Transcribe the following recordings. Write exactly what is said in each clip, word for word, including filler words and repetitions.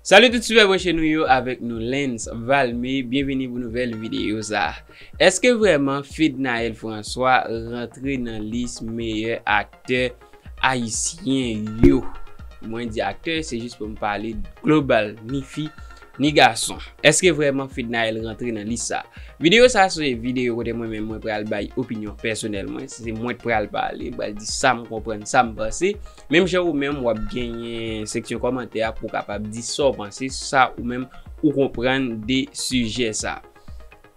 Salut tout sipè branche nou yo, avèk nou Lens Valme, byenvini pou nouvèl videyo sa. Èske vrèman Fednaelle François rantre nan lis meyè aktè ayisyen yo? Mwen di aktè, se jis pou m pale global, ni fi, ni gason. Èske vrèman Fednaelle rantre nan lis sa? Videyo sa se videyo kote mwen menm mwen pral bay opinyon pèsonèl mwen, se mwen k pral pale, m pral di sa m konprann, sa m panse. Menm jan ou menm w ap genyen seksyon kòmantè a pou w kapab di sa w panse, sa ou menm ou konprann de sijè sa.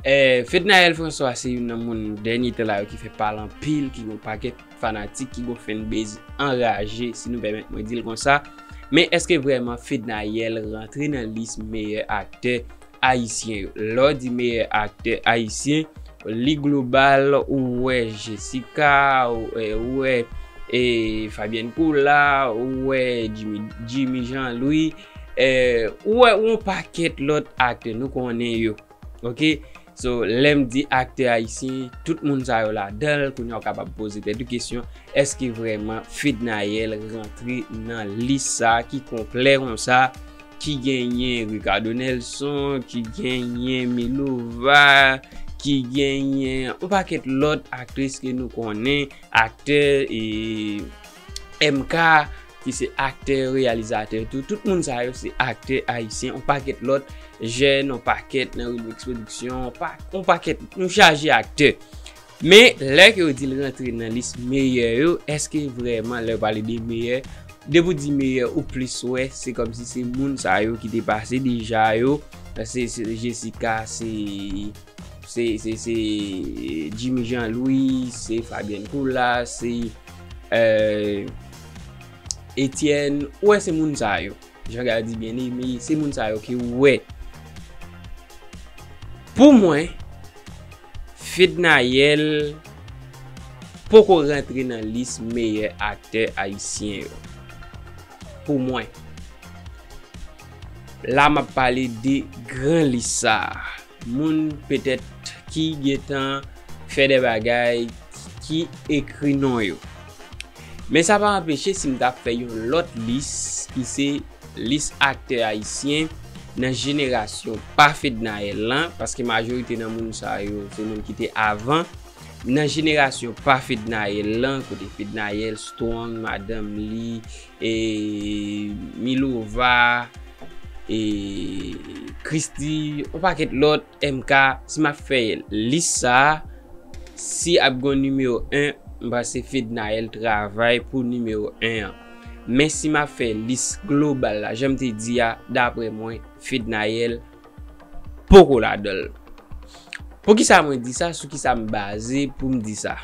Eh, Fednaelle François se youn nan moun dènye tan la yo ki fè pale anpil, ki gon pakèt fanatik, ki gon fanbase anraje, si nou pèmèt mwen di l konsa. Men èske vrèman Fednaelle rantre nan lis meyè aktè ayisyen yo? Lè w di meyè aktè ayisyen, li global, ou wè Jessica, ou, eh, ou wè, eh, Fabienne Colas, ou wè Jimmy, Jimmy Jean Louis, eh, ou wè yon pakèt lòt aktè nou konnen yo. Ok? So, lè m di aktè ayisyen, tout moun sa yo ladan l, kounye a w kapab poze tèt ou kesyon, èske vrèman Fednaelle rantre nan lis sa ki konplè konsa, ki genyen Ricardo Nelson, ki genyen Milova, ki genyen yon pakèt lòt aktris ke nou konnen, aktè, e, M K, ki se aktè, reyalizatè tou. Tout moun sa yo se aktè ayisyen. Yon pakèt lòt jèn, yon pakèt nan Remix Production, yon pa-, yon pakèt, nou chaje aktè. Men, lè ke yo di l rantre nan lis meyè yo, èske vrèman, lè yo pale de meyè, depi w di meyè, ou plis wè, se kòmsi se moun sa yo ki te pase deja yo, se, se Jessica, se, se, se, se Jimmy Jean Louis, se Fabienne Colas, se, eh, Etienne, ou wè se moun sa yo. Jean Gardy Bien-Aimé, se moun sa yo ke ou wè. Pou mwen, Fednaelle poko rantre nan lis meyè aktè ayisyen yo. Pou mwen. La m ap pale de gran lis sa a. Moun petèt ki gentan fè de bagay, ki ekri non yo. Men sa pa anpeche si m t ap fè yon lòt lis ki se lis aktè ayisyen nan jenerasyon pa Fednaelle lan, paske majorite nan moun sa yo se moun ki te avan. Nan jenerasyon pa Fednaelle lan, kote Fednaelle, Strong, madanm li, e Milova, e Christie, yon pakèt lòt, M K, si m ap fè lis sa a, si ap gon nimewo en, m panse Fednaelle travay pou nimewo en an. Men si m ap fè lis global la, jan m te di a, daprè mwen, Fednaelle poko ladan l. Poukisa mwen di sa? Sou kisa m baze pou m di sa?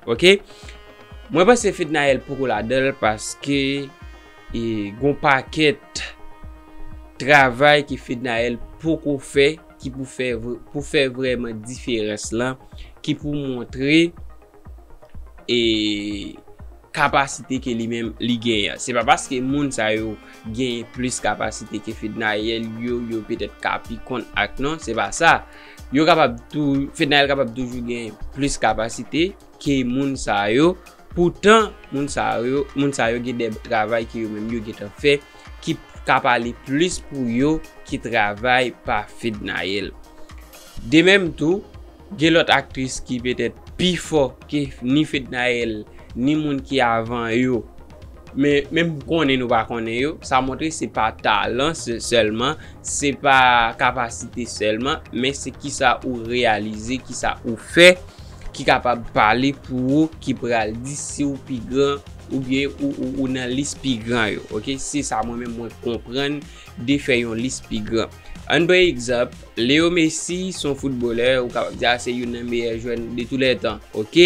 Ok? Mwen panse Fednaelle poko ladan l paske, e, gon pakèt travay ke Fednaelle poko fè ki pou fè vre-, pou fè vrèman diferans lan, ki pou montre, e, kapasite ke li menm li genyen an. Se pa paske moun sa yo genyen plis kapasite ke Fednaelle yo, yo petèt ka pi konn ak non, se pa sa. Yo kapab tou, Fednaelle kapab toujou genyen plis kapasite ke moun sa yo. Poutan, moun sa yo, moun sa yo gen de travay ke yo menm yo gentan fè, ki ka pale plis pou yo ki travay pa Fednaelle. De menm tou, gen lòt aktris ki petèt pi fò ke ni Fednaelle, ni moun ki avan yo. Men, men m konnen nou pa konnen yo, sa montre se pa talan se-, sèlman, se pa kapasite sèlman, men se kisa ou reyalize, kisa ou fè, ki kapab pale pou ou, ki pral di si ou pi gran, oubyen ou, ou, ou nan lis pi gran yo, ok? Se sa mwen menm mwen konprann de fè yon lis pi gran. Ann pran egzanp, Leo Messi se yon foutbolè, ou kapab di a se youn nan meyè jwè de tou lè tan, ok?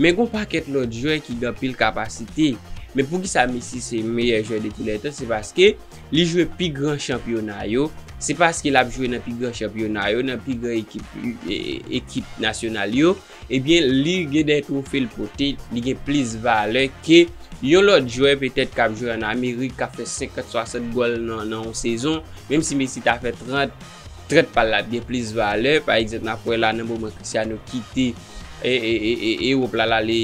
Men gon pakèt lòt jwè ki gen anpil kapasite. Men poukisa Messi se meyè jwè de tou lè tan? Se paske li jwe pi gran chanpyona yo, se paske l ap jwe nan pi gran chanpyona yo, nan pi gran ekip, e, ekip nasyonal yo, ebyen, li gen de twofe l pote, li gen plis valè ke yon lòt jwè petèt k ap jwe ann Amerik, k ap fè senkant, swasant gòl nan, nan yon sezon, menm si Messi ta fè trant, trant pa l la ap gen plis valè. Pa egzanp, n ap wè la nan moman Cristiano kite, e, e, e, e, Ewòp la, l ale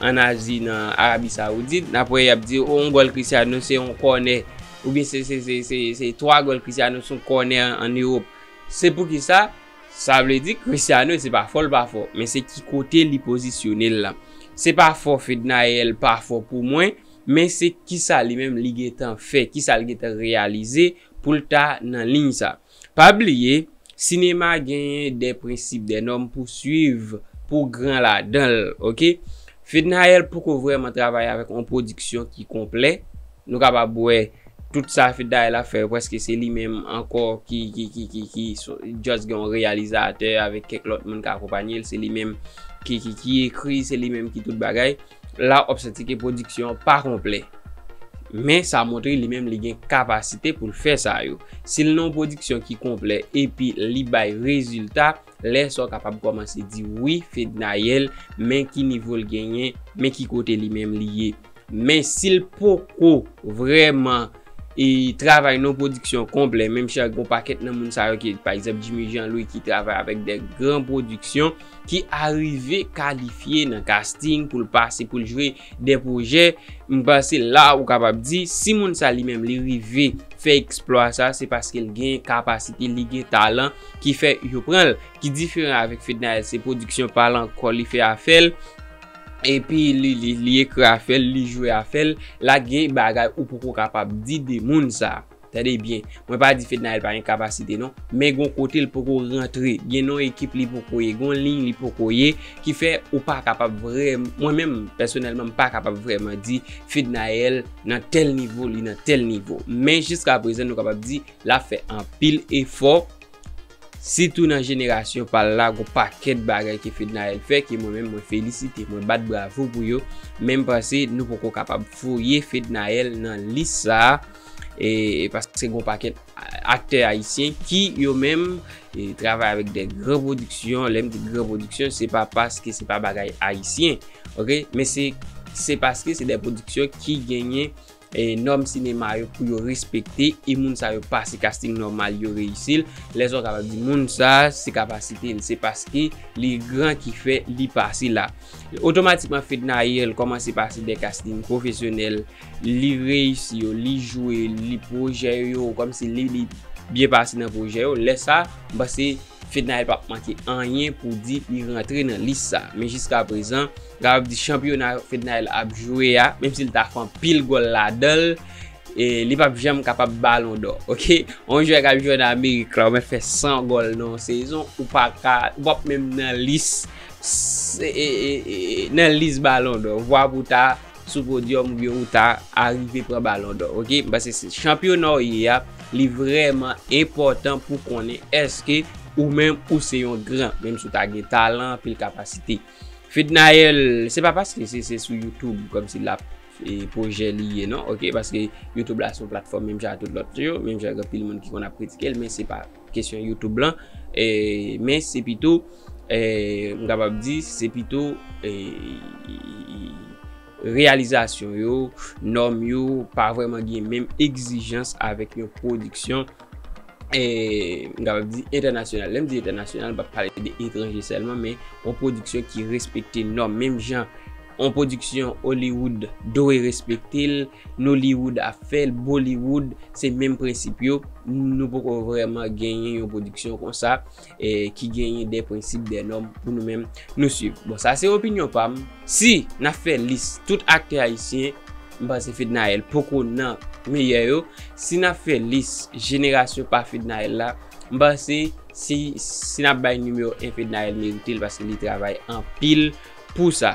ann Azi, nan Arabi Sawoudit, n ap wè y ap di, o, yon gòl Cristiano se yon kònè. oubyen se, se, se, se, se twa gòl Cristiano sou kònè an, an Ewòp. Se poukisa? Sa vle di Cristiano, se pa fò l pa fò, men se ki kote li pozisyone l la. Se pa fò Fednaelle, pa fò pou mwen, men se kisa li menm li gentan fè, kisa l gentan reyalize pou l ta nan liy sa. Pa bliye, sinema genyen de prensip, de nòm pou swiv, pou gran ladan l, oke? Fednaelle poko vrèman travay avèk yon pwodiksyon ki konplè. Nou kapab wè tout sa Fednaelle ap fè yo, prèske se li menm ankò ki, ki, ki, ki, ki so- just gen yon reyalizatè avèk kèk lòt moun k akonpanye l, se li menm ki, ki, ki ekri, se li menm ki tout bagay. La w ap santi ke pwodiksyon an pa konplè. Men sa montre li menm li gen kapasite pou l fè sa yo. Si l nan yon pwodiksyon ki konplè epi li bay rezilta, lè sa w kapab kòmanse di wi, Fednaelle, men ki nivo l genyen, men ki kote li menm li ye. Men si l poko vrèman e travay nan pwodiksyon konplè, menm jan gon pakèt nan moun sa yo ki, pa egzanp, Jimmy Jean Louis ki travay avèk de gran pwodiksyon, ki arive kalifye nan casting pou l pase, pou l jwe de pwojè, m panse la ou kapab di, si moun sa li menm li rive fè eksplwa sa, se paske l gen kapasite, li gen talan ki fè yo pran l, ki diferan avèk Fednaelle, se pwodiksyon pa l ankò li fè afè l, epi li, li, li ekri afè l, li jwe afè l, la gen bagay ou poko kapab di de moun sa. Tande byen, mwen pa di Fednaelle pa gen kapasite non, men gon kote l poko rantre, gen non ekip li poko ye, gon liy li poko ye, ki fè ou pa kapab vrèman, mwen menm pèsonèlman m pa kapab vrèman di Fednaelle nan tèl nivo, li nan tèl nivo. Men jiska prezan nou kapab di l ap fè anpil efò, sitou nan jenerasyon pa l la, gon pakèt bagay ke Fednaelle fè, ke mwen menm mwen felisite, mwen bat bravo pou yo, men m panse nou poko kapab foye Fednaelle nan lis sa a, e, e paske gon pakèt aktè ayisyen ki yo menm e, travay avèk de gran pwodiksyon, lè m di gran pwodiksyon, se pa paske se pa bagay ayisyen, oke? Men se, se paske se de pwodiksyon ki genyen e, nòm sinema yo pou yo respekte, e moun sa yo pase casting nòmal, yo reyisi l. Lè sa w kapab di moun sa, se kapasite l, se paske li gran ki fè li pase la. Otomatikman, Fednaelle kòmanse pase de casting pwofesyonèl, li reyisi yo, li jwe, li pwojè yo, kòmsi li, li byen pase nan pwojè yo. Lè sa, m panse Fednaelle p ap manke anyen pou di li rantre nan lis sa. Men jiska prezan, kapab di chanpyona Fednaelle ap jwe a, menm si l ta fè anpil gòl ladan l, e, li p ap janm kapab Balon dò, oke? Yon jwè k ap jwe nan Amerik la, ou mèt fè san gòl nan yon sezon, ou pa ka, ou p ap menm nan lis, s- e, e, e, nan lis Balon dò. Vwa pou ta sou podyòm oubyen ou ta arive pran Balon dò, oke? M panse se chanpyona w ye a, li vrèman enpòtan pou konnen èske ou menm ou se yon gran, menm si w ta gen talan, anpil kapasite. Fednaelle, se pa paske se, se sou YouTube, kòmsi l ap, e, pwojè li ye, non, oke? Paske YouTube la se yon platfòm menm jan ak tout lòt yo, menm jan ak anpil moun ki konn ap kritike l, men se pa kesyon YouTube lan. E, men se pito, e, m kapab di, se pito, e, reyalizasyon yo, nòm yo, pa vrèman gen menm egzijans avèk yon pwodiksyon, e, m kapab di entènasyonal. Lè m di entènasyonal, m p ap pale de etranje sèlman, men yon pwodiksyon ki respekte nòm. Menm jan yon pwodiksyon Hollywood dwe respekte l, Nollywood ap fè l, Bollywood, se menm prensip yo. Nou poko vrèman genyen yon pwodiksyon konsa, e, ki genyen de prensip, de nòm pou nou menm nou swiv. Bon, sa se opinyon pa m. Si n ap fè lis tout aktè ayisyen, m panse Fednaelle poko nan meyè yo. Si n ap fè lis jenerasyon pa Fednaelle la, m panse si, si n ap bay nimewo en, Fednaelle merite l paske li travay anpil pou sa.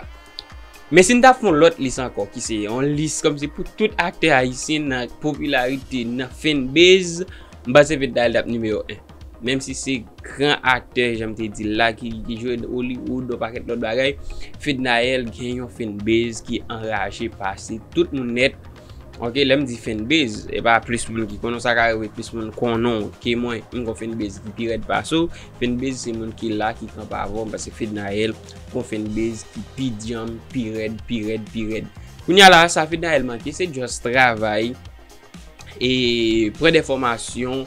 Men si n ta fè yon lòt lis ankò, ki se yon lis kòmsi pou tout aktè ayisyen nan popilarite, nan fanbase, m panse Fednaelle t ap nimewo en. Menm si se gran aktè, jan m te di l la, ki, ki jwe Hollywood, yon pakèt lòt bagay, Fednaelle gen yon fanbase ki anraje pase tout moun nèt. Oke, lè m di fanbase, e pa plis moun ki konnen w, sa ka rive plis moun konnen w ke mwen. M gon fanbase ki pi rèd pase w. Fanbase se moun ki la, ki kanpe avè w, paske Fednaelle gon fanbase ki pi djanm, pi rèd, pi rèd, pi rèd. Kounye a la, sa Fednaelle manke, se just travay e pran de fòmasyon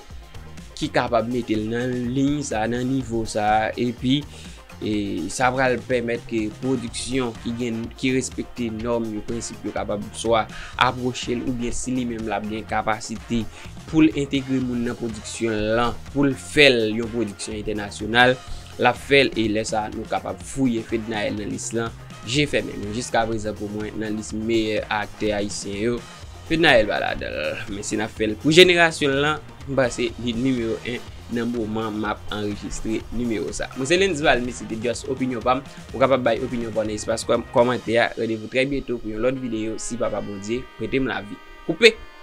ki kapab mete l nan liy sa, nan nivo sa, epi E sa pral pèmèt ke pwodiksyon ki gen, ki respekte nòm yo, prensip yo, kapab swa apwoche l, oubyen si li menm l ap gen kapasite pou l entegre moun nan pwodiksyon l lan, pou l fè l yon pwodiksyon entènasyonal, l ap fè l. E lè sa a, nou kapab fouye Fednaelle nan lis lan je fèmen. Men jiskaprezan, pou mwen, nan lis meyè aktè ayisyen yo, Fednaelle pa ladan l. Men si n ap fè l pou jenerasyon l lan, m panse li nimewo en nan moman m ap anrejistre nimewo sa. Mwen se Lenz Valmy, se te just opinyon pa m. Ou kapab bay opinyon pa w nan espas kòm-, kòmantè a. Randevou trè byento pou yon lòt videyo, si Papa Bondye prete m lavi. Koupe!